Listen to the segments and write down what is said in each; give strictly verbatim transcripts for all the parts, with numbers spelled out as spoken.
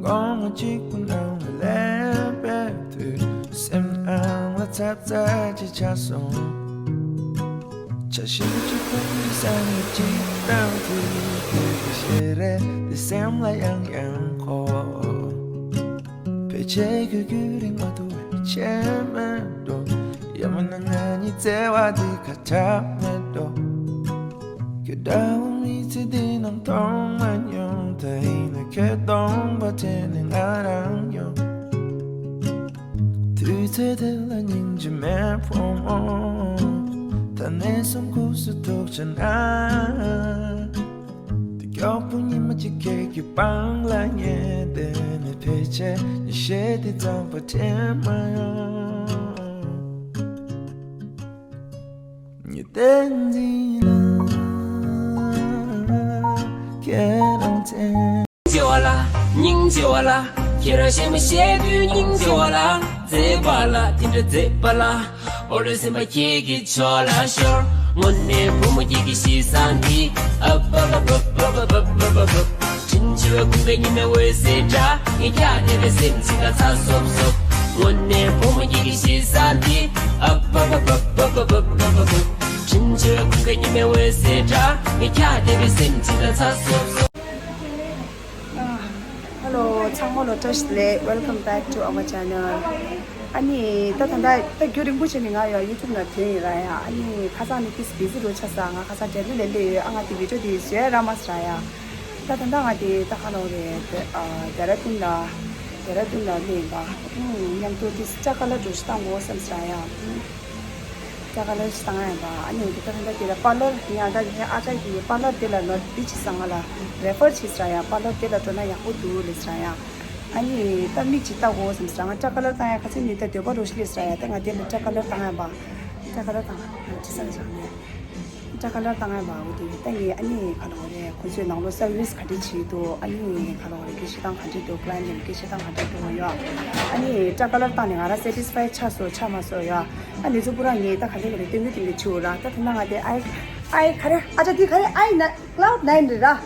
སྒོ་ང་གཅིག་པུ་ནང་ལ་སླེབས་པའི་དུས། སེམས་ནང་ལ་ཚབ་ཚབ་ཅིག་ཆགས་སོང་། ཆ་ཤས་ཅིག་ཁོང་གི་སང་ཉིན་ཅིག་བཏང་དུས། ཁྱོད་ཀྱི་ཞལ་རས་དེ་སེམས་ལ་ཡང་ཡང་འཁོར། ཕལ་ཆེར་ཁྱོད་རྒྱུན་རིང་མ་ཐུག་པའི་ཆེད་མེད་འགྲོ། ཡང་མིན་ན་ང་གཉིས་བརྩེ་བ་འདི་ཁ་ཆག་མེད་འགྲོ། ཁྱོད་འདྲ་བོ་མི་ཚེ་འདི་ནང་མཐོང་མ་མྱོང་། ད་ཡིན་ན་ཁྱོད་སྟོང་པ་དྲན་ནས་ང་རང་ཡོང་། དུས་ཚོད་དེ་ལ་སྙིང་རྗེ་མེད་ཕོ་མོ། ད་ནས་བཟུང་ཁུག་སུ་ཐུག་བྱ་ན། དེ་མགྱོགས་པོ་ཉི་མ་གཅིག་ཁྱེད་ཀྱི་པང་ལ་ཉལ་བསྡད་ནས། ཕལ་ཆེར་ཉི་ཤེལ་དེ་རྩམ་པ་དྲན་མ་ཡོང་། ཉི་ཟླ་འཛིན་ལ་ཁྱེད་རང་མཚན། སྙིང་རྗེ་བ་ལ། སྙིང་རྗེ་བ་ལ། ཁྱེད་རང་བཤད་མ་བཤད་དུས་སྙིང་རྗེ་བ་ལ། མཛེས་པ་ལ། དེ་འདྲ་མཛེས་པ་ལ། འོ་རེ་སེམས་པ་ཁྱེད་ཀྱི་ཕྱོགས་ལ་ཤོར། དངོས་གནས་བུ་མོ་ཁྱེད་ཀྱི་གཤིས་བཟང་འདི། ཨ་པ་པ་པ། དྲིན་ཆེ་བའི་ཀུན་དགའ་ཉི་མའི་འོད་ཟེར་འདྲ། ངས་ཁྱེད་བསྡད་པའི་སེམས་ཅིག་ལ་ཚ་སོབ་སོབ། དངོས་གནས་བུ་མོ་ཁྱེད་ཀྱི་གཤིས་བཟང་འདི། ཨ་པ་པ་པ། དྲིན་ཆེ་བའི་ཀུན་དགའ་ཉི་མའི་འོད་ཟེར་འདྲ། ངས་ཁྱེད་བསྡད་པའི་སེམས་ཅིག་ལ་ཚ་སོབ་སོབ། ཧ་ལོ། ཚང་མ་ལ་བཀྲ་ཤིས་བདེ་ལེགས། Welcome back to our channel. ཨ་ནི་ད་ད་ལྟ་ད་རྒྱུན་རིང་པོ་བྱས་ནས་ང་ཡང་YouTube་ནང་ཐོན་ཡིན་ར་ཡ། ཨ་ནི་ཁ་སང་ནས་ཏིས་བི་ཟི་རུ་ཆགས་སོང་། ང་ཁ་སང་འབྲེལ་གཏུག་ལས་སླེབས་ཡོད། ཨ་ང་དེ་བི་ཌི་ཡོ་དེ་བཟོས་རག་མ་སོང་ར་ཡ། ད་ད་ལྟ་ང་དེ་ད་ཁ་ལོ་རེད། ཨ་ཌེ་ར་ཌུན་ལ་ཌེ་ར་ཌུན་ལ་སླེབས་ཡིན་པ། ཨུམ། མཉམ་དུ་ཏིས་སྐྱ་ཀ་ལར་འགྲོ་ཞིག་བཏང་དགོས་བསམ་སོང་ར་ཡ། ཨུམ། སྐྱ་ཀ་ལར་ཞིག་བཏང་ཡ་ཡིན་པ། ཨ་ནི་འོ་དེ་ད་ལྟ་དེ་ལ་པར་ལར་ཡང་ད་ངའི་ཨ་ཅག་གིས་པར་ལར་དེ་ལ་ནོར་འདི་བྱེད་སོང་། ང་ལ་རེ་ཕར་བྱས་སོང་ར་ཡ། པར་ལར་དེ་ལ་འགྲོ་ན་ཡག་པོ་འདུག་ལབ་སོང་ར་ཡ། ཨ་ནི་ད་མིག་ཅིག་ལྟ་དགོས་བསམ་སོང་། ང་སྐྱ་ཀ་ལར་བཏང་ཡ་ཁ་སང་ནས་ད་འདོད་པ་རོ་ཞིག་སླེབས་སོང་ར་ཡ། ད་ང་དེ་ལ་སྐྱ་ཀ་ལར་བཏང་ཡ་ཡིན་པ། སྐྱ་ཀ་ལར་བཏང་ཡ་བྱས་སོང་ར་ཡ། སྐྱ་ཀ་ལར་བཏང་ཡ་ཡིན་པ། འོ་དེ་ད་ངས་ཨ་ནི་ག་ལ་བ་རེད། ཁོ་ཚོའི་ནང་ལོགས་སར་བི་སི་ག་འདྲ་བྱེད་འདུག་ཨ་ནི་ག་ལ་བ་རེད། སྐད་ཆ་བཏང་ག་འདྲ་འདུག་ཀ་ལ་ཡན་ཊི་ལ་སྐད་ཆ་བཏང་ག་འདྲ་འདུག་ཡ། ཨ་ནི་སྐྱ་ཀ་ལར་བཏང་ནས་ང་རང་སེ་ཊིས་ཕའི་ཆགས་སོང་ཆགས་མ་སོང་ཡ། ཨ་ནི་ཚོ་པུ་ར་ངས་ད་ག་འདྲ་ག་འདྲ་སྟོན་གི་སྟོན་གི་བྱེད་འོ་ར། ད་དེ་ན་ང་དེ་ཨའི་ཨའི་ག་རེ། ཨ་ཅག་དེ་ག་རེ། ཨའི་ན་ཀ་ལའུ་ཌི་ནའིན་རེད་ར།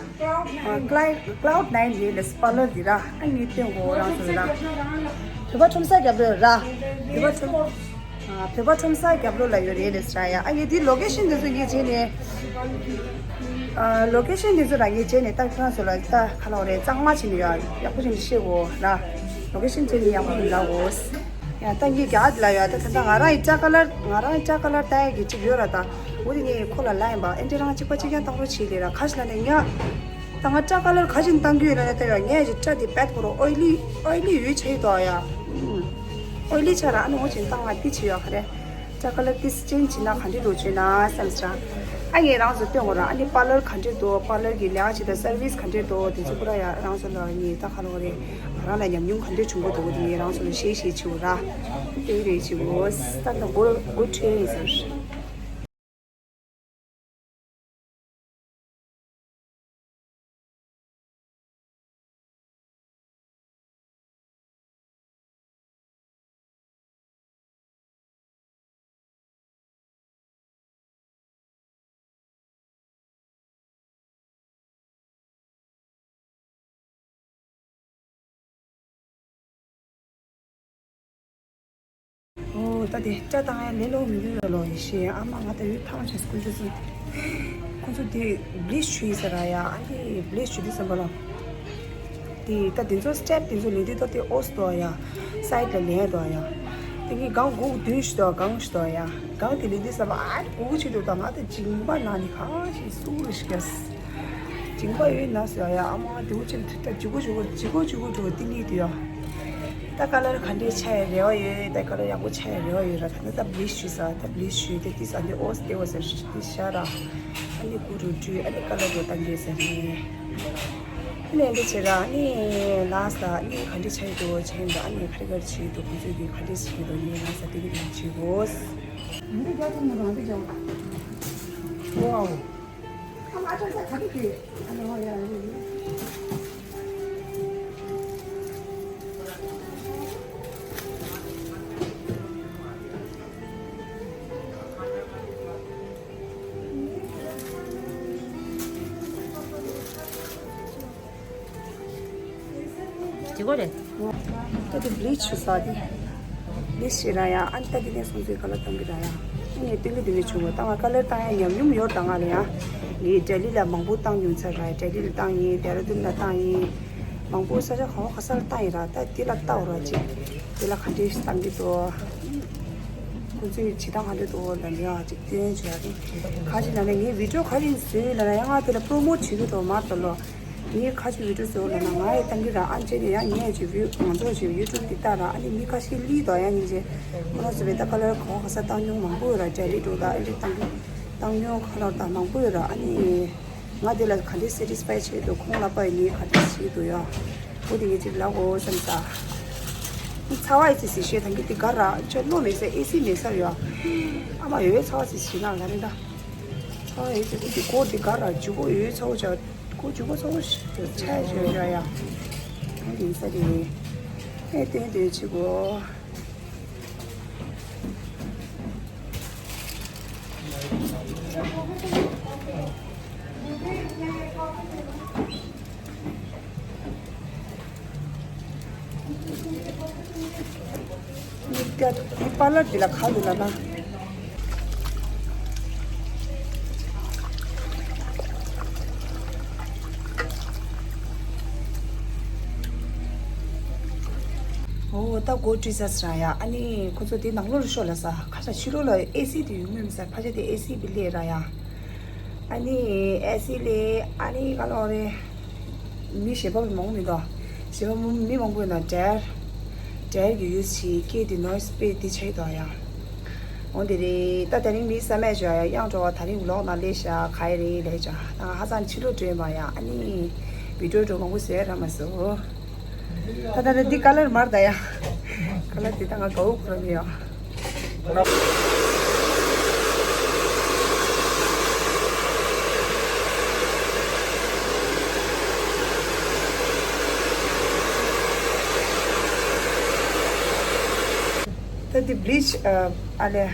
ཀ་ལའུ་ཀ་ལའུ་ཌི་ནའིན་རེད་ལབ་པར་ལར་འདི་ར། ཨ་ངས་སྟོན་གོ་རང་ཚོ་ར། བོད་པ་ཁྲོམ་ས་རྒྱབ་ལོགས་ར། བོད་པ་ཁྲོམ། ཨ་བོད་པ་ཁྲོམ་ས་རྒྱབ་ལོགས་ལ་ཡོད་རེད་ལབ་ར་ཡ། ཨ་ངས་འདི་ལོ་ཀེ་ཤན་འདི་ཚོ་ངས་བྱས་ནས། ཨ་ལོ་ཀེ་ཤན་འདི་ཚོ་ར་ངས་བྱས་ནས་ད་ཁྱེད་རང་ཚོ་ལ་ད་ག་ལ་བ་རེད། གཙང་མ་བྱས་ནས་ཡ་ཡག་པོ་བྱས་ནས་བཤད་གོ་ར། ལོ་ཀེ་ཤན་བྱས་ནས་ཡག་པོ་བྱས་ནས་ལབ་གོ། ཡ་ད་ངས་རྒྱ་གར་འདི་ལ་ཡ་ད་ད་ད་ང་རང་ཡི་སྐྱ་ཀ་ལར་ང་རང་ཡི་སྐྱ་ཀ་ལར་བཏང་ཡ་གི་ཅིག་ཡོད་ར། ད་འོ་དེ་ངས་ཁོ་ལ་ལབ་ཡིན་པ། ཨེ་འདྲ་རང་གཅིག་པ་གཅིག་རྐྱང་བཏང་རོགས་བྱེད་ལེ་ར། ག་ཞིག་ལ་ནས་ཉ། ད་ང་སྐྲ་ཀ་ལར་ག་ཞིག་བཏང་རྒྱུ་ཡོད་ལ་ནས་ད་ཡ་ངས་ཀྱི་སྐྲ་དེ་བད་ཁོ་རོ་ཨོའི་ལི་ཨོའི་ལི་ཡོད་ཆེ་ཡོད་དོ་ཡ། ཨོའི་ལི་ཆ་ར། ཨ་ནི་འོ་ཅིན་བཏང་ང་ཏི་ཆེ་ཡོད་ག་རེ། སྐྲ་ཀ་ལར་ཏི་སི་ཅན་བྱིན་ན་ག་འདྲི་འགྲོ་བྱོས་ན་བསམ་སྲ། ཨ་ངས་རང་ཚོ་སྟོན་གོ་ར། ཨ་ནི་པར་ལར་ག་འདྲི་འདུག་པར་ལར་གི་ལས་ཀ་བྱེད་དང་སར་བིས་ག་འདྲི་འདུག་དེ་ཚོ་པུ་ར་ཡ་རང་ཚོ་ལ་ངས་ད་ག་ལོ་རེད། ང་རང་ལ་ཉམས་མྱོང་ག་འདྲི་བྱུང་གོ་འདུག་དེ་ངས་རང་ཚོ་ལ་ཤེས་ཤེས་བྱེད་གོ་ར། དེ་རེད་བྱེད་གོ། ད་ད་གོ་གོ་ཁྲེ་ཟེར། ཨོ་ད་དེ་སྐྲ་བཏང་ཡ་ལས་སླ་པོ་མི་འདུག་ཡ་ལོ་ཡེ་ཤེས། ཨ་མ་ང་ད་ཡོད་ཐང་ཆད་ཁོ་ཚོ་ཚོ། ཁོ་ཚོ་དེ་བི་ལིཆ་བྱུགས་ཡིན་ཟེར་ར་ཡ། ཨ་ནི་བི་ལིཆ་བྱུགས་དུས་ཙམ་པ་ལ། དེ་ད་དེ་ཚོ་སི་ཊེབ་དེ་ཚོ་ལེན་དུས་ད་དེ་ཨོ་སི་འདུག་ཡ། སའིཌ་ལ་ལེན་འདུག་ཡ། དེ་ངས་སྒང་དགུ་བདུན་ཞིག་འདུག་སྒང་ཞིག་འདུག་ཡ། སྒང་དེ་ལེན་དུས་ཙམ་པ་ཨ་ནི་དགུ་དགུ་ཆེ་འདུག་ད་ང་ད་མཇིང་པ་ནང་ནས་གང་ཞིག་སུ་རེ་ཞིག་གས། མཇིང་པ་ཡོད་ན་ཟེར་ཡ། ཨ་མ་དེ་འུ་ཅིག་ད་ཇི་གོ་ཇི་གོ་ཇི་གོ་ཇི་གོ་འགྲོ་ཏི་ལི་དུ་ཡ། ད་ཀ་ལར་ག་འདྲས་ཆགས་ཡ་རེ་བ་ཡོད། ད་ཀ་ལར་ཡག་པོ་ཆགས་ཡ་རེ་བ་ཡོད་ར། ད་ནི་ད་བི་ལིཆ་བྱུགས་ས། ད་བི་ལིཆ་བྱུགས་ཏེ་ཏི་ས་འདི་ཨོ་སི་ཏེ་བ་ཟེར་ཏི་ཤ་ར། ཨ་ནི་ཀུ་རུ་བཀྲུས། ཨ་ནི་ཀ་ལར་འགྲོ་ད་འདྲས་ཟེར་ནས། ཨ་ནི་འདི་བྱེད་ར། ཨ་ནི་ལགས་ས་ཨ་ནི་ག་འདྲས་ཆགས་ཡོད་དོ་བྱས་ཡིན་ད། ཨ་ནི་ག་རེ་ག་རེ་བྱེད་ཡོད་དོ་ཁོང་ཚོས་ཀྱི་ག་འདྲས་བྱེད་ཡོད་དོ་ངས་ལགས་ས་དེ་གི་དེ་བྱེད་དགོས། འདི་རྒྱ་ཐུང་མི་རང་འདི་རྒྱ། ཝའོ། ཇི་གོ་རེད། ད་དེ་བི་ལི་ཆི་བྱས་ས་དེ། བི་ལི་ཆི་བྱས་ར་ཡ། ཨ་ནི་ད་དེ་ནས་སོང་ཚེ་ཀ་ལར་བཏང་གི་ར་ཡ། ཨ་ནི་སྟོན་གི་དེ་ནས་བྱུང་བ་ད་ང་ཀ་ལར་བཏང་ཡ་ཉམས་མྱོང་ཡོད་ད་ང་ལ་ཡ། ངས་ལྡི་ལི་ལ་མང་པོ་བཏང་མྱོང་ཚར་ར། ལྡི་ལི་ལ་བཏང་ཡིན། ལྡེ་ར་ལྡུན་ལ་བཏང་ཡིན། མང་པོ་ས་ཆ་གང་ག་ས་ལ་བཏང་ཡིན་ར། ད་དེ་ལ་བལྟ་འོ་ར་ཅིག་དེ་ལ་ག་འདྲས་བཏང་གི་འདུག་ཁོང་ཚོའི་བྱེད་སྟངས་ག་འདྲས་འདུག་ལ་ནི་ཡ་ཅིག་སྟོན་བྱོས་ཡ་དེ། ཁ་ཅིག་ལ་ནི་ངས་བི་ཌིའོ་ག་རེ་བཟོས་ལ་ན་ཡ་ང་དེ་ལ་པྲོ་མོ་བྱེད་གི་འདུག་མ་གཏོགས་ལོ། ངའི་ཁ་ཆུ་བི་ཌིའོ་བཟོ་ལ་ན་ང་ཡི་ཏང་གི་ར། ཨ་ཅེ་ནི་ཡ་ངས་ཅི་བི་ང་ཚོ་ཅི་ཡུ་ཊུབ་འདི་ལྟ་ར། ཨ་ནི་མི་ཁ་ཤས་ལི་དོ་ཡ་ཉིན་ཅེ་ཁོ་རང་ཚོ་བེ་ད་ཀ་ལར་གོ་ག་ས་བཏང་མྱོང་མང་པོ་ཡོད་ར། ལྡི་ལི་འགྲོ་ད་ཨ་ཅེ་བཏང་གི་བཏང་མྱོང་ཁ་ལར་ད་མང་པོ་ཡོད་ར། ཨ་ནི་ང་དེ་ལ་ག་འདྲས་སེ་ཊི་སི་ཕའི་བྱེད་འདུག་ཁོང་ལ་པ་ཡི་ངས་ག་འདྲས་བྱེད་འདུག་ཡ། འོ་དེ་ངས་ཅིག་ལབ་གོ་བསམ་ས། ཚ་བ་ཡི་ཚེ་ཟི་ཤེས་ད་གི་དེ་ག་ར་ཅེ་གློ་མེད་ས་ཨེ་སི་མེད་ས་ཡ། ཨ་མ་ཡོད་ཚ་བ་ཚེ་ཟི་ན་ལ་རེ་ད། ཚ་བ་ཡི་ཚེ་དེ་གོ་དེ་ག་ར་ཇུ་གོ་ཡོད་ཚ་བོ་ཅག་ཁོ་ཇུ་གོ་ཚ་བོ་ཞིག་ཆ་ཞོ་ཞོ་ཡ། ཨ་ཡིན་ས་རེད། ཨེ་ཏན་ཏན་ཆི་གོ། ཡིག་སྐྱ་ཡིག་པཱ་ལར་འདི་ལ་ཁ་འདུག་ལ་ན། འོ་ད་སྒོ་བཀྲུས་ཚར་ས་ར་ཡ། ཨ་ནི་ཁོ་ཚོ་དེ་ནང་ལོགས་ལ་ཤོག་ལ་ས། ཁ་ཤ་ཕྱི་ལོགས་ལ་ཨེ་སི་དེ་ཡོང་མིན་མི་ས། ཕ་ཆ་དེ་ཨེ་སི་བི་ལེ་ར་ཡ། ཨ་ནི་ཨེ་སི་ལེ་ཨ་ནི་ག་ལོག་རེད། མི་གཞན་པ་མང་པོ་མི་འདུག་གཞན་པ་མི་མང་པོ་ཡོད་ན་ཌེར། ཌེར་གྱི་ཡུལ་ཞིག་སྐད་དེ་ནོ་ཡིས་སྤེ་དེ་ཆགས་འདུག་ཡ། འོ་དེ་རེད། ད་དེ་རིང་མི་བསམ་མེད་བྱོས་ཡ། ཡང་འགྲོ་བ་དེ་རིང་ཝི་ལོག་ནང་སླེབས་ཤག་ག་ཡི་རེད་ལས་བྱ། ད་ང་ཧ་ཅང་ཕྱི་ལོགས་འགྲོ་ཡིན་པ་ཡ། ཨ་ནི་བི་ཌིའོ་འགྲོ་མང་པོ་བཟོས་ར་མ་བཟོ། ད་ད་ད་འདི་ཀ་ལར་མར་ད་ཡ། ཀ་ལར་འདི་ད་ང་དགའ་བོ་ཁོ་ར་མི་ཡ། ད་འདི་བི་ལི་ཆི་ཨ་ལེ།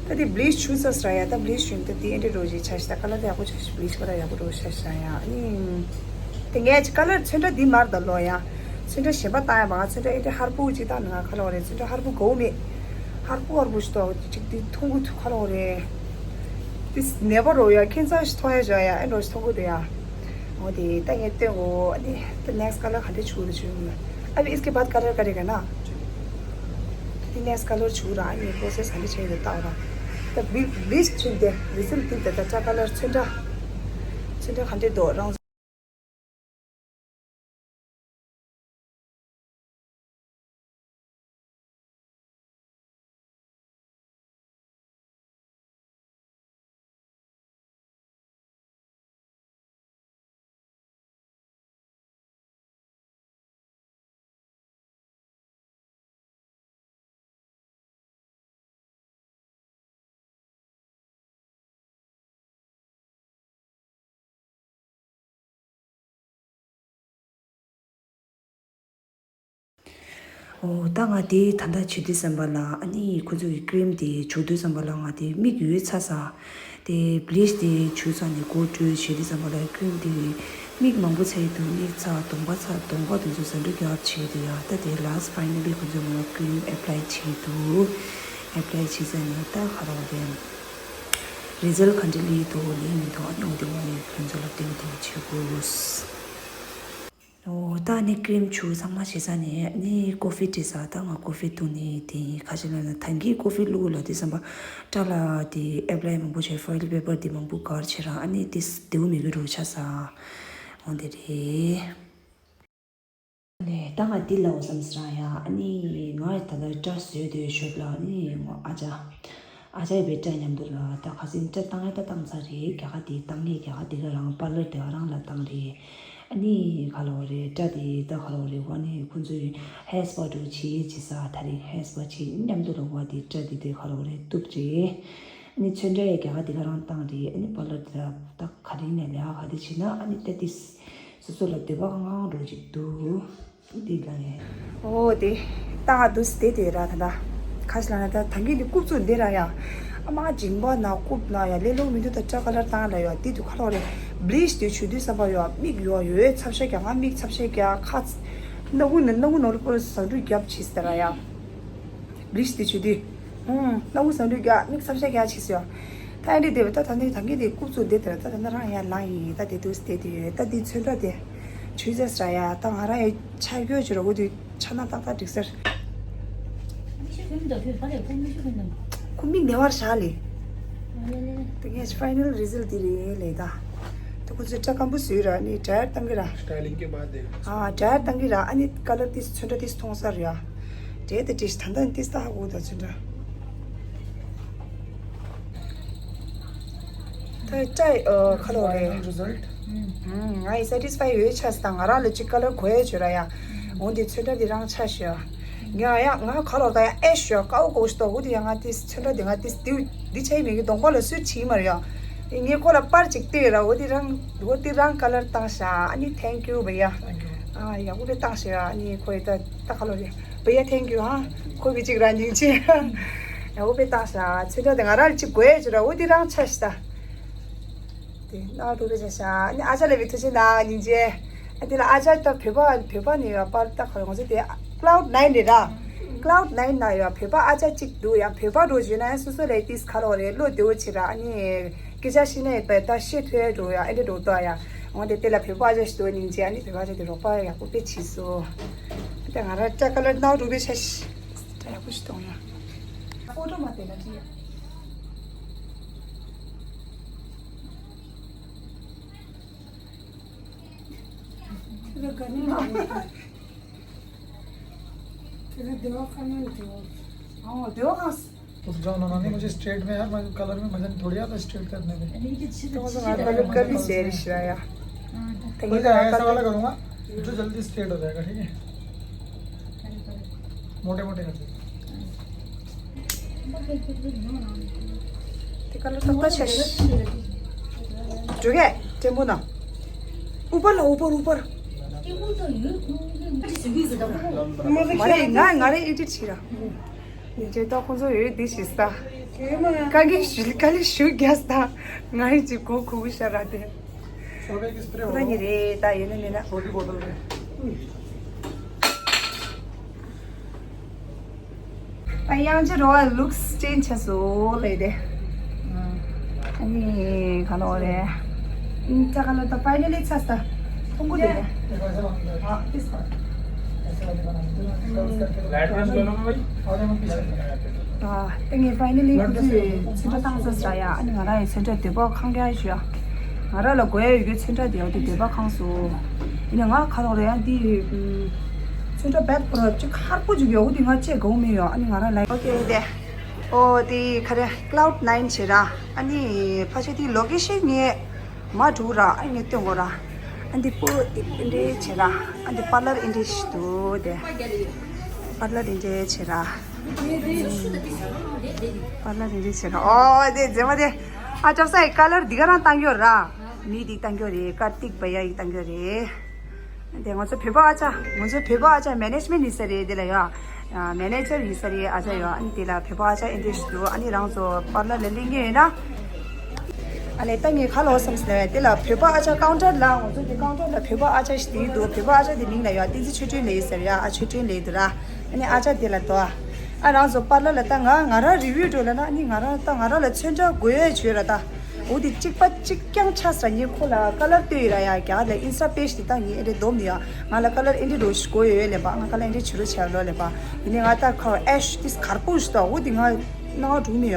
ད་འདི་བི་ལི་ཆི་བྱས་ས་ར་ཡ། ད་བི་ལི་ཆི་བྱུང་ད་འདི་ཨེ་འདྲ་འགྲོ་ཞིག་ཆ་ཞིག་ད་ཀ་ལར་ད་ཡག་པོ་ཆ་ཞིག་བི་ལི་ཆི་ཀ་ལར་ཡག་པོ་འགྲོ་ཆ་ཞིག་ཡ། ཨ་ནི། དེ་ངས་ཀ་ལར་ཚོན་ཁྲ་འདི་མར་ད་ལོ་ཡ། ཚོན་ཁྲ་གཞན་པ་བཏང་ཡ་མ། ཚོན་ཁྲ་ཨེ་འདྲ་ཧར་པོ་ཅིག་བཏང་ན་ང་ཁ་ལོ་རེད། ཚོན་ཁྲ་ཧར་པོ་དགའ་བོ་མེད། ཧར་པོ་ཧར་པོ་ཞིག་ཏོ་ཅིག་འདི་མཐོང་གི་ཐུག་ཁ་ལོ་རེད། འདི་ནད་པ་རོ་ཡ་ཁྱེད་ཚ་ཞིག་མཐོང་ཡ་བྱ་ཡ་ཨེ་འགྲོ་ཞིག་མཐོང་གི་འདུག་ཡ། འོ་དེ་ད་ངས་སྟོན་གོ། ཨ་ནི་ད་ནེག་སི་ཀ་ལར་ག་འདྲ་བྱུག་རེད་བྱུག་ཡོང་ན། ཨ་བི་ཨིས་ཀེ་བཱད་ཀ་ལར་ཀ་རེ་ག་ན། ད་ནེག་སི་ཀ་ལར་བྱུག་ར། ཨ་ནི་པོ་རོ་སེ་སི་ག་འདྲ་བྱས་ཡོད་ལྟ་ར། ད་བི་བི་ལི་ཆི་བྱུང་དེ་རི་ཛལ་ཊི་དེ་ད་ད་ཀ་ལར་ཚོན་ཁྲ། ཚོན་ཁྲ་ག་འདྲ་འདུག་རང་། འོ་ད་ང་དེ་ད་ལྟ་བྱེད་དུས་ཙམ་པ་ལ་ཨ་ནི་ཁོ་ཚོ་གི་ཀི་རིམ་དེ་བྱུག་དུས་ཙམ་པ་ལ་ང་དེ་མིག་ཡོད་ཚ་ས། དེ་བི་ལི་ཆི་དེ་བྱུག་ཚར་ནས་སྒོ་བཀྲུས་བྱེད་དུས་ཙམ་པ་ལ་ཀི་རིམ་དེ་མིག་མང་པོ་ཚ་ཡི་འདུག་མིག་ཚ་གདོང་པ་ཚ་གདོང་པ་དེ་ཚོ་ཟ་འབྲུ་རྒྱག་བྱེད་དུ་ཡ། ད་དེ་ལ་སི་ཕའི་ནལ་ལི་ཁོ་ཚོས་ང་ལ་ཀི་རིམ་ཨེབ་ལའི་བྱེད་འདུག་ཨེབ་ལའི་བྱེད་ཚར་ནས་ད་ག་རེ་རེད། རི་ཛལ་ག་འདྲ་སླེབས་འདུག་སླེབས་མི་འདུག་ཨ་ནི་འོ་དེ་ངོ་ནས་ཁྱོད་ཚོ་ལ་སྟོན་ཐུབ་བྱེད་དགོས། འོ་ད་ནི་ཀི་རིམ་བྱུག་ཚང་མ་བྱས་ཚར་ནས་ནི་ཀོ་ཧྥི་འདྲི་ས། ད་ང་ཀོ་ཧྥི་འཐུང་ནས་དེ་ཁ་ཤས་ལ་ན་ད་གིན་ཀོ་ཧྥི་བླུགས་ལ་དེ་བསམ་པ་སྐྲ་ལ་དེ་ཨེབ་ལའི་མང་པོ་བྱས་ཕོའིལ་པེ་པར་དེ་མང་པོ་གར་བྱས་ར། ཨ་ནི་དེ་དེའུ་མི་གི་རུ་ཆ་ས་འོ་དེ་རེད། ནས་ད་ང་འདི་ལའོ་བསམ་སི་ར་ཡ། ཨ་ནི་ང་ད་ལྟ་སྐྲ་བཟོས་དེ་ཞོབ་ལ་ཨ་ནི་ང་ཨ་ཅག་ཨ་ཅག་བའི་སྐྲ་མཉམ་དུ་ལ་ད་ཁ་སང་སྐྲ་བཏང་ཡ་ད་བཏང་ཚར་རེད། རྒྱ་གར་དེ་བཏང་ངེས་རྒྱ་གར་དེ་ག་རང་པར་ལར་དེ་ག་རང་ལ་བཏང་རེད། ཨ་ནི་ག་ལོ་རེད། སྐྲ་དེ་ད་ག་ལོ་རེད། ཨ་ནི་ཁོང་ཚོས་ཧེར་སྤ་འགྲོ་བྱེད་བྱེད་ས་ད་རེད། ཧེར་སྤ་བྱེད་མཉམ་དུ་ལ་བ་དེ་སྐྲ་དེ་དེ་ག་ལོ་རེད་གཏུབ་རེད། ཨ་ནི་ཚོན་ཁྲ་ཡ་རྒྱ་གར་དེ་ག་རང་བཏང་རེད། ཨ་ནི་པར་ལར་དེ་ད་ག་རེ་ནས་ལས་ཨ་ག་དེ་བྱེད་ན་ཨ་ནི་ད་དེ། སོ་སོ་ལ་འདོད་པ་ཧང་ཧང་འགྲོ་ཅིག་འདུག་འདི་ལ་ཡིན། འོ་དེ། ད་ང་འདུག་སེ་དེ་དེ་ར་ད་ད། ཁ་ཤས་ལ་ན་ད་ད་གིན་འདི་རྐུབ་ཚུགས་འདི་ར་ཡ། ཨ་མ་སྦྱིན་པ་ན་རྐུབ་ན་ཡ་ལེ་ལོ་མི་འདུག་ད་སྐྲ་ཀ་ལར་བཏང་ལ་ཡ་དེ་དུ་ཁ་ལོ་རེ། བླིཆ་དེ་བྱེད་དུས་ཙམ་པ་ཡོད་མིག་ཡོད་ཡོད་ཚབ་ཤ་རྒྱག་ང་མིག་ཚབ་ཤ་རྒྱག་ཁ་སྣ་ཁུང་ནང་སྣ་ཁུང་ནང་ལ་པོ་ཟ་འབྲུ་རྒྱབ་བྱས་ཟེར་ར་ཡ། བླིཆ་དེ་བྱེད་དུས། ཨུམ། སྣ་ཁུང་ཟ་འབྲུ་རྒྱག་མིག་ཚབ་ཤ་རྒྱག་བྱས་ཟེར་ཡ། ད་ཨེ་འདྲི་དེ་བས་ད་ད་ནི་ད་གིན་དེ་རྐུབ་བཙུགས་བསྡད་དེ་ར་ད་ད་ན་རང་ཡར་ལངས་ཡིན་ད་དེ་དུས་བསྡད་དེ་ཡོད་ད་དེ་ཚོན་ཁྲ་དེ། བྱས་ཟེར་ར་ཡ་ད་ང་རང་ཡ་ཆ་རྒྱུས་བྱེད་རོགས་དེ་ཆ་ན་ཏག་ཏག་འགྲིག་ཟེར། མི་ཤེས་ཁུམ་དང་ཁུ་ཧ་ལས་ཁུ་མི་ཤེས་ཁུམ་དང་། ཁུ་མིག་ནེ་བར་ཤ་ལེ། ཨ་ལེ་ལེ་ལེ། ད་ངས་ཕའི་ནལ་རི་ཟལ་འདི་རེད་ལེ་ད། ད་ཁོ་ཚོས་སྐྲ་སྐམ་པོ་བཟོས་ར་ནི་ཌ་ཡེཊ་བཏང་གི་ར། styling के बाद देगा। ཨ་ཌ་ཡེཊ་བཏང་གི་ར་ཨ་ནི་ཀ་ལར་ཏིས་ཚོན་ཁྲ་ཏིས་མཐོང་ས་རེད་ཡ། འདྲེ་ད་ཏིས་ད་ད་ཏིས་ད་ཧ་གོ་ད་ཚོན་ཁྲ། ད་ལྟ་ཨ་ཁ་ལོ་རེད། ཕའི་ནལ་རི་ཟལ། ང་ཡི་སེ་ཊིས་ཕའི་ཡོད་ཆ་ས་ད་ང་རང་ལ་ཅིག་ཀ་ལར་གོ་ཡ་བྱོས་ར་ཡ། འོ་འདི་ཚོན་ཁྲ་འདི་རང་ཆ་ཞོ། ང་ཡ་ང་ག་ལོར་ད་ཡ་ཨེ་ཞོ་ཀའོ་གོ་ཤི་ཏོ་འོ་འདི་ཡ་ང་ཏིས་ཚོན་ཁྲ་འདི་ང་ཏིས་འདི་འདི་ཆ་ཡི་མིང་གི་གདོང་པ་ལ་སུ་ཆི་མ་ར་ཡ། ངས་ཁོ་ལ་པར་ཅིག་སྟེར་ར་འོ་འདི་རང་འོ་འདི་རང་ཀ་ལར་བཏང་ཤ་ཨ་ནི་thank you བ་ཡ། ཨ་ཡ་འོ་འདི་བཏང་ཤ་ཨ་ནི་ཁོ་ཡི་ད་ད་ག་ལོར་རེད། བ་ཡ་thank you ཧ། ཁོ་གི་ཅིག་ར་ཉིང་ཆེ། ཡ་འོ་དཔེ་བཏང་ཤ་ཚོན་ཁྲ་དེ་ང་རང་ཅིག་དགོས་ཡ་ཅིག་ར་འོ་དེ་རང་ཆ་ཤ་ད། དེ་ན་རུ་རེ་ཆ་ཤ་ཨ་ནི་ཨ་ཅག་ལ་བི་ཐུ་ཆེ་ན་ཉིང་ཆེ། ཨ་དེ་ལ་ཨ་ཅག་ད་བོད་པ་བོད་པ་ནི་ཡ་པར་ད་ཁོ་ང་ཚོ་དེ་Cloud Nine རེད་ར། Cloud Nine ན་ཡ་བོད་པ་ཨ་ཅག་ཅིག་འདུག་ཡ་བོད་པ་རུ་བྱོས་ན་ཡ་སོ་སོ་ལ་ཏིས་ཁ་ལོ་རེད་བློ་བདེ་བོ་ཆེ་ར་ཨ་ནི། སྐད་ཆ་བཤད་ན་ཡོད་པ་ད་བཤད་ཐུབ་ཡ་འགྲོ་ཡ་ཨེ་འདྲ་འགྲོ་ཏོ་ཡ། འོན་ཏེ་དེ་ལ་བོད་པ་ཅག་ཞིག་འདུག་སྙིང་རྗེ་ཨ་ནི་བོད་པ་ཅག་དེ་རོགས་པ་ཡག་པོ་དཔེ་བྱས་སོ། ད་ང་ར་སྐྲ་ཀ་ལར་ནག་རུ་བའི་ཤ་ཤ། སྐྲ་ཡག་པོ་ཞིག་གཏོང་ཡ། ཕོ་ཊོ་མ་དེ་ལ་ཅི། ཁྱོད་ལ་ག་ནས་མ་རེད། ཁྱོད་ལ་སྡེ་བ་ཁ་ནས་འགྲོ། ཨོ་སྡེ་བ་ཁ། उस जाओ ना मामी, मुझे स्ट्रेट में यार, मैं कलर में मजा नहीं थोड़ी आता स्ट्रेट करने में। तो वो तो बात अलग कर दी शेर शिवाया। हो जाएगा, ऐसा वाला करूँगा जो जल्दी स्ट्रेट हो जाएगा, ठीक है? मोटे मोटे कर दो। ते कलर तो अच्छा है। जो है, टेम्पो ना। ऊपर ला, ऊपर, ऊपर। मारे, ना, ना रे, एडिट छिरा। ཉིན་རྗེས་ཏོག་ཁོང་ཚོ་ཡོད་འདི་ཞིག་ས། དཀའ་ངལ་ཞུ་དཀའ་ལས་ཞུ་རྒྱ་ས། ང་ཡི་ཅིག་གོ་ཁུག་ཤ་ར་དེ། ཁོ་རང་ཉིད་རེད་ད་ཡོད་ན་མེད་ན། ད་དབྱངས་ཅན་རོ་ལུགས་ཅེན་ཆ་སོ་ལེ་དེ། ཨ་ནི་ག་ལོ་རེད། ཨིན་ཏྲ་ག་ལོ་ད་ཕའི་ནལ་ལི་ཚ་ས་ཐོང་གུ་དེ་རེད། ཨ་ཏིས་པ། लाइट बंद करो ना भाई। ཨ་ཏེ་ངས་ཕའི་ནལ་ལི་ཁོ་ཚོས་ཚོན་ཁྲ་བཏང་ཚར་ས་ཡ། ཨ་ནི་ང་རང་ཡི་ཚོན་ཁྲ་དེ་པོ་ཁང་རྒྱ་ཞུ་ཡ། ང་རང་ལ་དགོས་ཡ་ཡོད་རྒྱུ་ཚོན་ཁྲ་དེ་ཡོད་དེ་དེ་པོ་ཁང་སོ། ཡིན་ན་ང་ག་རང་རེད་ཡ་འདི་ཚོན་ཁྲ་བེད་པོ་ར་ཅིག་ཧར་པོ་ཅིག་ཡོད་འོ་དེ་ང་ཅེས་དགོས་མི་ཡོད། ཨ་ནི་ང་རང་ལ་ཨོ་ཀེ་དེ། ཨོ་དེ་ག་རེ་Cloud Nine བྱེད་ར། ཨ་ནི་ཕ་ཆེ་དེ་ལོ་ཀེ་ཤན་ངས་མ་འགྲོ་ར་ཨ་ངས་སྟོན་གོ་ར། ཨ་འདི་པོ་དེ་འདྲེ་བྱེད་ར། ཨ་འདི་པར་ལར་ཨིན་འདྲེ་ཞིག་འདུག་དེ། པར་ལར་ཨིན་འདྲེ་བྱེད་ར། པར་ལར་ཨིན་འདྲེ་བྱེད་ར། ཨོ་དེ་མཛེས་མ་དེ། ཨ་ཀྲབ་སའི་ཀ་ལར་འདི་ག་རང་བཏང་ཡོད་ར། མི་འདི་བཏང་ཡོད་རེད། ཀར་ཏིག་བྷ་ཡ་ཡིས་བཏང་ཡོད་རེད། དེ་ང་ཚོ་བོད་པ་ཨ་ཅག་ང་ཚོ་བོད་པ་ཨ་ཅག་མེ་ནེཇ་མེན་ཡིན་ས་རེད། དེ་ལ་ཡ། མེ་ནེ་ཇར་ཡིན་ས་རེད་ཨ་ཅག་ཡ། ཨ་ནི་དེ་ལ་བོད་པ་ཨ་ཅག་ཨེ་འདྲེ་ཞིག་འདུག་ཨ་ནི་རང་ཚོ་པར་ལར་ལ་སླེབས་མཁན་ཡོད་ན། ཨ་ལས་ད་ངས་ག་ལོ་བསམ་སོང་ན་དེ་ལ་བོད་པ་ཨ་ཅག་ཀའུན་ཊར་ལ་ང་ཚོ་དེ་ཀའུན་ཊར་ལ་བོད་པ་ཨ་ཅག་ཞིག་དེ་འདུག་བོད་པ་ཨ་ཅག་དེ་མིང་ལ་ཡ་བསྟན་འཛིན་ཆོས་སྒྲོན་ལགས་ཡིན་ཟེར་ཡ། ཨ་ཆོས་སྒྲོན་ལགས་འདུག་ར། ཨ་ནི་ཨ་ཅག་དེ་ལ་དོ། ཨ་རང་ཚོ་པར་ལར་ལ་ད་ང་ང་རང་རི་བིའུ་འགྲོ་ལ་ན་ཨ་ནི་ང་རང་ད་ང་རང་ལ་ཚོན་ཁྲ་དགོས་ཡ་བྱོས་ར་ད། འོ་དེ་གཅིག་པ་གཅིག་རྐྱང་ཆགས་ས་ངས་ཁོ་ལ་ཀ་ལར་སྟོན་ཡོད་ར་ཡ། རྒྱ་གར་ལ་ཨིན་སི་ཊ་པེ་ཇི་དེ་དག་ངས་ཨེ་འདྲེ་འདོམས་ནི་ཡ། ང་ལ་ཀ་ལར་ཨེ་འདྲེ་རོ་ཞིག་དགོས་ཡོད་ལེ་པ། ང་ཀ་ལར་ཨེ་འདྲེ་བྱེད་རོ་བྱེད་ལོ་ལེ་པ། ཡིན་ནའི་ང་ད་ཁོ་ཨེ་ཤ་དེ་གར་པོ་ཞིག་ད་འོ་དེ་ང་སྣང་བ་འགྲུབ་མི་ཡ།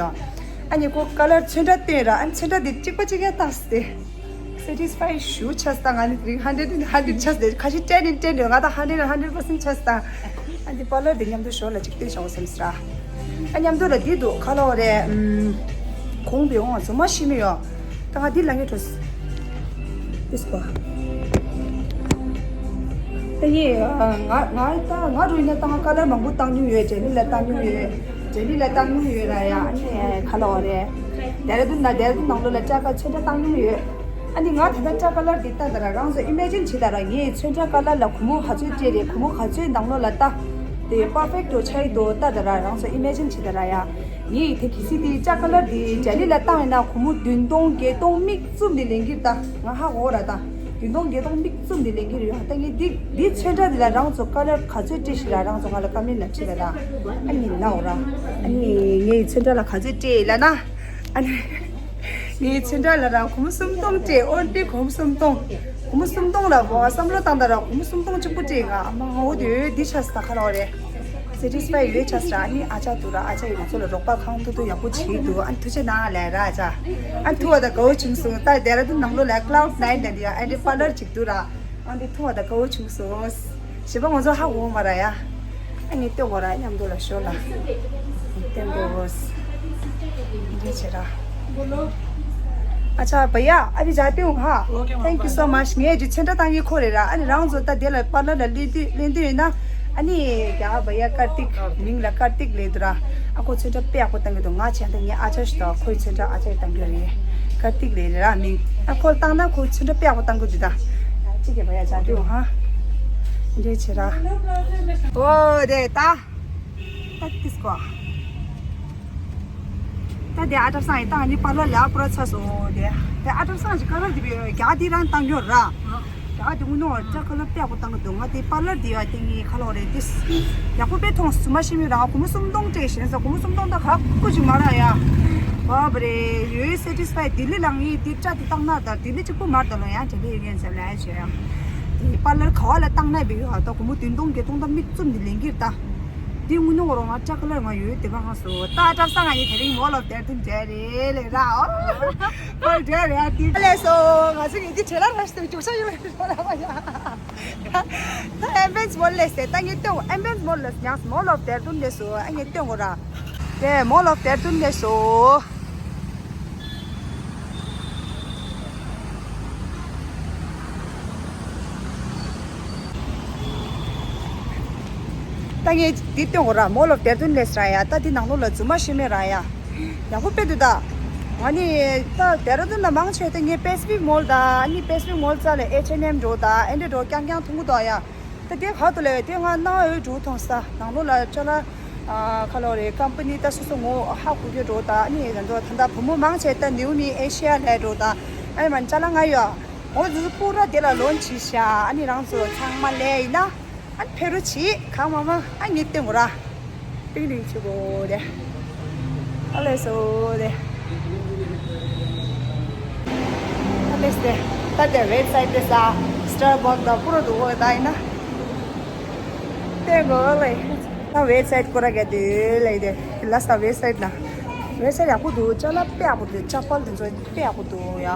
ཨ་ནི་ཁོ་ཀ་ལར་ཚོན་ཁྲ་སྟོན་ར། ཨ་ནི་ཚོན་ཁྲ་དེ་གཅིག་པ་གཅིག་ཡ་བཏང་སྟེ། སེ་ཊིས་ཕའི་ཞུ་ཆ་ས་ང་ནི་དེ་རིང་ཧན་ཌེ་ཌ་ཧན་ཌེ་ཌ་ཆ་ས་དེ་ཁ་ཤས་ཊེན་ཨིན་ཊེན་ཡོད། ང་ད་ཧན་ཌེ་ཌ་ཧན་ཌེ་ཌ་པར་སེན་ཊ་ཆ་ས་ད། ཨ་འདི་པར་ལར་འདི་མཉམ་དུ་ཞོར་ལ་གཅིག་སྟོན་བྱའོ་བསམ་སྲ། ཨ་མཉམ་དུ་ལ་འདི་འདུག་ག་ལོ་རེད། ཨུམ། གོང་བེ་འོང་རྫུན་མ་ཤི་མི་ཡོད། ད་ང་འདི་ལ་ངས་འགྲོ། ཏིས་པ། ད་ཡེ་ང་ང་ད་ང་རུ་ཡིན་ན་ད་ང་ཀ་ལར་མང་པོ་བཏང་མྱོང་ཡོད། ཌེ་ལི་ལ་བཏང་མྱོང་ཡོད། ཌེ་ལི་ལ་བཏང་མྱོང་ཡོད་ར་ཡ། ཨ་ནི་ག་ལོ་རེད། ལྡེ་ར་ལྡུན་ན་ལྡེ་ར་ལྡུན་ནང་ལོགས་ལ་སྐྲ་ཀ་ཚོན་ཁྲ་བཏང་མྱོང་ཡོད། ཨ་ནི་ང་ད་ལྟ་སྐྲ་ཀ་ལར་འདི་ལྟ་ད་ར་རང་ཚོ་ཨི་མེ་ཇིན་བྱེད་ད་ར། ངས་ཚོན་ཁྲ་ཀ་ལར་ལ་གུ་མོ་ག་ཚོད་སྤྲད་རེད། གུ་མོ་ག་ཚོད་ནང་ལོགས་ལ་ལྟ། དེ་པར་ཕེག་ཊི་འགྲོ་ཆ་ཡི་འདུག་ལྟ་ད་ར་རང་ཚོ་ཨི་མེ་ཇིན་བྱེད་ད་ར་ཡ། ངས་དེ་གི་སི་དེ་ལྕགས་ཀ་ལར་དེ་ལྗ་ལི་ལ་བཏང་ཡིན་ན་སྒོར་མོ་བདུན་སྟོང་བརྒྱད་སྟོང་མིག་བཙུམ་དེ་ལེན་གྱི་རེད་ད། ང་ཧ་གོ་ར་ད། བདུན་སྟོང་བརྒྱད་སྟོང་མིག་བཙུམ་དེ་ལེན་གྱི་རེད་ཡ། ད་ངས་འདི་འདི་ཚོན་ཁྲ་འདི་ལ་རང་ཚོ་ཀ་ལར་ག་ཚོད་སྤྲད་ཤིག་ལ་རང་ཚོ་ང་ལ་ཀ་མེན་ལ་བྲིས་ལ་ད། ཨ་ནི་ལའོ་ར། ཨ་ནི་ངའི་ཚོན་ཁྲ་ལ་ག་ཚོད་སྤྲད་ལ་ན། ཨ་ནི་ངའི་ཚོན་ཁྲ་ལ་ར་སྒོར་མོ་སུམ་སྟོང་སྤྲད། ཨོན་ཏི་སྒོར་མོ་སུམ་སྟོང་། སྒོར་མོ་སུམ་སྟོང་ལ་བ་བསམ་བློ་བཏང་ད་ར་སྒོར་མོ་སུམ་སྟོང་གཅིག་པུ་སྤྲད། ང་ཨ་མ་ངོ་དེ་འདི་ཆ་ས་ཁ་ལོ་རེད། སེ་ཊི་སི་ཕའི་ཡོད་ཆ་ས་ར། ཨ་ནི་ཨ་ཅག་དུ་ར། ཨ་ཅག་ཡིན་ང་ཚོ་ལ་རོགས་པ་གང་ཐུབ་ཐུབ་ཡག་པོ་བྱེད་འདུག་ཨ་ནི་ཐུགས་རྗེ་གནང་ལས་ར་ཨ་ཅག་ཨ་ནི་ཐུག་པ་དང་དགའ་བོ་བྱུང་སོང་། ད་ལྡེ་ར་ལྡུན་ནང་ལོགས་ལ་ཀ་ལའུ་ཌི་ནའིན་ལ་འདི་ཡ་ཨ་འདི་པར་ལར་ཅིག་འདུག་ར། ཨ་འདི་ཐུག་པ་དང་དགའ་བོ་བྱུང་སོང་། ཞེས་པ་ང་ཚོ་ཧ་གོ་མ་ར་ཡ། ཨ་ནི་སྟོན་དགོས་ར་མཉམ་དུ་ལ་ཤོར་ལ། སྟོན་དགོས། འདི་བྱེད་ར། ཨ་ཅག་བ་ཡ། ཨ་བི་ཇ་ཏུ་ཧ། Thank you so much. ངས་ཅི་ཚོན་ཁྲ་བཏང་གི་ཁོ་རེད་ར། ཨ་ནི་རང་ཚོ་ད་དེ་ལ་པར་ལར་ལ་ལེན་དུས་ལེན་དུས་ཡིན་ན། ཨ་ནི་རྒྱ་བ་ཡ་ཀར་ཏིག་མིང་ལ་ཀར་ཏིག་ལེན་དུ་ར། ཨ་ཁོ་ཚོན་ཁྲ་དཔེ་ཡག་པོ་བཏང་གི་འདུག་ང་བྱས་ད་ངའི་ཨ་ཅག་ཞིག་དང་ཁོའི་ཚོན་ཁྲ་ཨ་ཅག་བཏང་གི་རེད། ཀར་ཏིག་ལེན་ར་མིང་། ཨ་ཁོ་ལ་བཏང་ན་ཁོའི་ཚོན་ཁྲ་དཔེ་ཡག་པོ་བཏང་གི་འདུག་ད། ཅི་གི་བ་ཡ་ཇ་ཏུ་ཧ། འདྲེ་བྱེད་ར། ཨོ་དེ་ད། ད་ཏིས་ཀོ། ད་དེ་ཨ་ཏབ་སང་ཡི་ད་ནི་པར་ལར་ལ་པུ་ར་ཚ་སོང་དེ། དེ་ཨ་ཏབ་སང་ཞིག་ཀ་ལར་དེ་བི་རྒྱ་དེ་རང་བཏང་ཡོད་ར། རྒྱ་དེ་དངུལ་ནོར་ཅག་ཀ་ལར་དཔེ་ཡག་པོ་བཏང་གི་འདུག་ང་དེ་པར་ལར་དེ་ཡ་དེ་ངའི་ཁ་ལོ་རེད་དེ། ཡག་པོ་དཔེ་མཐོང་སོང་། མ་ཤེས་མི་རང་སྒོར་མོ་སུམ་སྟོང་སྤྲད་ཤེས་ས། སྒོར་མོ་སུམ་སྟོང་ད་ཁག་པོ་ཅིག་མ་ར་ཡ། བ་བ་རེད་ཡོད། སེ་ཊི་སི་ཕའི་ལྡི་ལི་ལ་ངའི་དེ་སྐྲ་དེ་བཏང་ན་ད་ལྡི་ལི་གཅིག་པུ་མ་རེད་ད་ལོ་ཡང་དེ་འདྲ་ཡོད་མཁན་ཟེར་ལ་ཡ་བྱས་ཡ། དེ་པར་ལར་ག་བ་ལ་བཏང་ན་བི་ཡོད་ད་སྒོར་མོ་བདུན་སྟོང་བརྒྱད་སྟོང་ད་མིག་བཙུམ་དེ་ལེན་གྱི་རེད་ད། དེ་དངུལ་ནོར་རོ་ང་ཅག་ཀ་ལར་ང་ཡོད་དེ་བ་ང་སོ་ད་ཏབ་སང་ང་ཡི་དེ་རིང་མོལ་ཨོཕ་ལྡེ་ར་ལྡུན་འདྲ་རེད་ལེ་ར། ཨོ་ཧོ་འདྲ་རེད་ཨ་དེ་ལེ་སོ་ང་ཚོ་ངེད་ཀྱི་བྲེལ་ལ་ར་ཞིག་ཏུ་རྒྱུག་ས་ཡོད་ལེ་ར་བ་ཡ། ད་ཨེམ་བེན་སི་མོལ་ལེ་སེ་ད་ངས་སྟོན་ཨེམ་བེན་སི་མོལ་ལེ་སེ་ཡང་མོལ་ཨོཕ་ལྡེ་ར་ལྡུན་ལེ་སོ་ཨ་ངས་སྟོན་གོ་ར། དེ་མོལ་ཨོཕ་ལྡེ་ར་ལྡུན་ལེ་སོ། ད་ངས་འདི་སྟོན་གོ་ར་མོལ་ཨོཕ་ལྡེ་ར་ལྡུན་ལེ་སེ་ར་ཡ། ད་འདི་ནང་ལོགས་ལ་རྫུན་མ་ཤོད་མེད་ར་ཡ། ཡག་པོ་དཔེ་འདུག་ད། ང་ནི་ད་ལྡེ་ར་ལྡུན་ལ་མང་ཆེ་ད་ངས་པེ་སི་ཕིག་མོལ་དང་ཨ་ནི་པེ་སི་ཕིག་མོལ་རྩ་ལ་ཨེཆ་ཨེན་ཨེམ་འགྲོ་དང་ཨེ་འདྲ་འགྲོ་རྐྱང་རྐྱང་མཐོང་གི་འདུག་ཡ། ད་དེ་ག་ཏུ་ལས་དེ་ང་སྣང་བ་འོད་འགྲོ་མཐོང་ས་ནང་ལོགས་ལ་ཅ་ལག་ཁ་ལོ་རེ་ཀམ་པ་ནི་ད་སོ་སོ་ངོ་ཧ་གོ་གི་འགྲོ་དང་ཨ་ནི་ང་ཚོ་ད་ལྟ་བུ་མོ་མང་ཆེ་ད་ནིའུ་མི་ཨེ་ཤི་ཡ་ལས་འགྲོ་དང་ཨ་ནི་མ་ཅ་ལག་ང་ཡོད། འོ་འདི་ཚོ་པུ་ར་དེ་ལ་ལོན་བྱས་ཤག་ཨ་ནི་རང་ཚོ་ཚང་མ་ལས་ཡིན་ན་ཨ་ནི་ཕེ་རུ་བྱེད་གང་མང་མང་ཨ་ངས་སྟོན་གོ་ར། ཏིང་ཏིང་བྱེད་དགོས་དེ། ཨ་ལེ་སོ་དེ། ཨ་ལེ་སེ་ད་དེ་ཝེབ་སའིཊ་དེ་ས་སི་ཊར་བག་དང་པུ་ར་འདུག་འོ་ད་ཡིན་ན། སྟོན་གོ་ལེ། ད་ཝེབ་སའིཊ་ཀོ་ར་ག་དེ་ལེ་དེ་ལ་ས་ཝེབ་སའིཊ་ན། ཝེབ་སའིཊ་ཡག་པོ་འདུག་ཅ་ལག་དཔེ་ཡག་པོ་འདུག་ཅ་པལ་དེ་ཚོ་དཔེ་ཡག་པོ་འདུག་ཡ།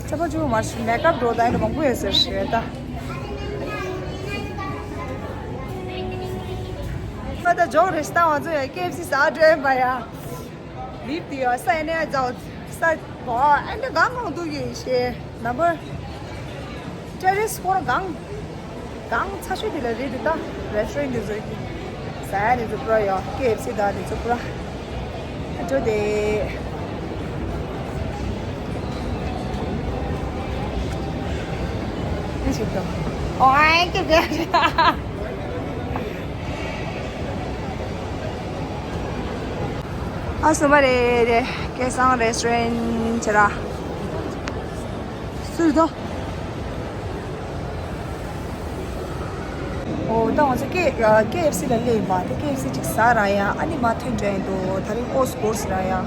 ཅ་པལ་ཅུ་མར་ཤི་མེག་ཨབ་འགྲོ་ད་ཡིན་ན་མང་པོ་ཡོད་ཟེར་ཞེས་ད། ང་ད་ཇོག་རེ་ཤི་ད་ང་ཚོ་ཡ་ཀེ་ཨེཕ་སི་ཟ་འགྲོ་ཡིན་པ་ཡ། ལིབ་དེ་ཡ་ས་ཡ་ནས་ཛའོ་ས་བ་ཨ་འདྲ་གང་གང་འདུག་ཡིན་ཞེས་ནམ་པར། ཊེ་རེ་སི་སྐོར་གང་། གང་ཚ་ཤོས་དེ་ལ་རེད་འདུག་ད། རེ་སི་ཊོ་རན་དེ་ཚོ་གི་ཟ་ཡ་དེ་ཚོ་པུ་ར་ཡོད། ཀེ་ཨེཕ་སི་དང་དེ་ཚོ་པུ་ར། ཨ་ཅོ་དེ། དེ་ཞིག་དང་། ཨོ་ཨེ་ཀེ་ཀེ། ཨ་སོ་མ་རེད་དེ། སྐལ་བཟང་རེ་སི་ཊོ་རན་ཆེ་ར། སུ་རེད་དོ། ཨོ་ད་ང་ཚོ་ཀེ་ཀེ་ཨེཕ་སི་ལ་སླེབས་པ་དེ། ཀེ་ཨེཕ་སི་ཅིག་ཟ་ར་ཡ། ཨ་ནི་མ་ཐོན་འགྲོ་ཡིན་འདུག་ད་རིང་ཨོ་སི་སྐོར་ཟེར་ར་ཡ།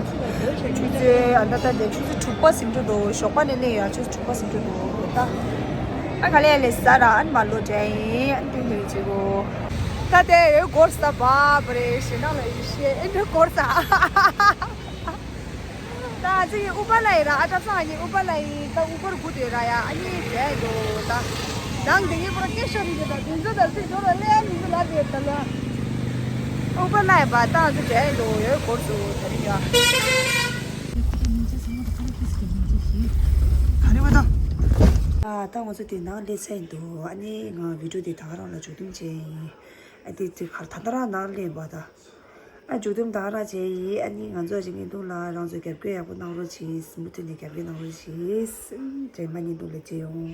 ཆུ་ཚོད་ཨ་ད་ད་དེ་ཆུ་ཚོད་དྲུག་པ་ཟིན་འགྲོ་འདུག་ཞོགས་པ་ནས་སླེབས་ཡ་ཆུ་ཚོད་དྲུག་པ་ཟིན་འགྲོ་འདུག་ད་ཨ་ག་ལེ་ལེ་ཟ་ར། ཨ་ནི་མ་ལོ་འགྲོ་ཡིན། ཨ་ནི་ཐུང་ཐུང་བྱེད་གོ་ད་དེ་ཡོད་སྐོར་ཟ་བ་བ་རེད། ཞེ་ནང་ལ་ཡི་ཤེས་ཨེ་འགྲོ་སྐོར་ཟ། ད་ང་ཚོ་ཡི་ཨུ་བ་ལ་ཡི་ར། ཨ་ཏྲ་སང་ཨ་ནི་ཨུ་བ་ལ་ཡི་ད་ཨུ་བར་སྒུག་དེ་ར་ཡ། ཨ་ནི་བྱས་འགྲོ་ད། ནང་དེ་ངའི་པོ་ར་སྐད་ཤོར་རིགས་ད་དུས་ཚོད་ད་ཚིག་འགྲོ་ར་ལས་མི་འདུག་ལ་དེ་ད་ལ། ཨུ་བ་ལ་ཡི་བ་ད་ང་ཚོ་བྱས་འགྲོ་ཡོད་སྐོར་སུ་ད་རིང་ཡ། ག་རེ་བ་ད། ཨ་ད་ང་ཚོ་དེ་ནང་སླེབས་ཚར་ཡིན་འདུག་ཨ་ནི་ང་བི་ཌིའོ་དེ་ད་ག་རང་ལ་མཇུག་སྡོམ་བྱས་ཡིན། ཨ་དེ་དེ་གར་ད་ལྟ་རང་ནང་སླེབས་པ་ད། ཨ་མཇུག་སྡོམ་ད་ར་བྱས་ཡིན། ཨ་ནི་ང་ཚོ་ཅིག་ངེས་འདུག་ལ་རང་ཚོ་རྒྱབ་སྐྱོར་ཡག་པོ་གནང་རོགས་གྱིས། མུ་མཐུད་ནས་རྒྱབ་སྐྱོར་གནང་རོགས་གྱིས། རྗེས་མ་ངེས་འདུག་ལ་མཇལ་ཡོང་།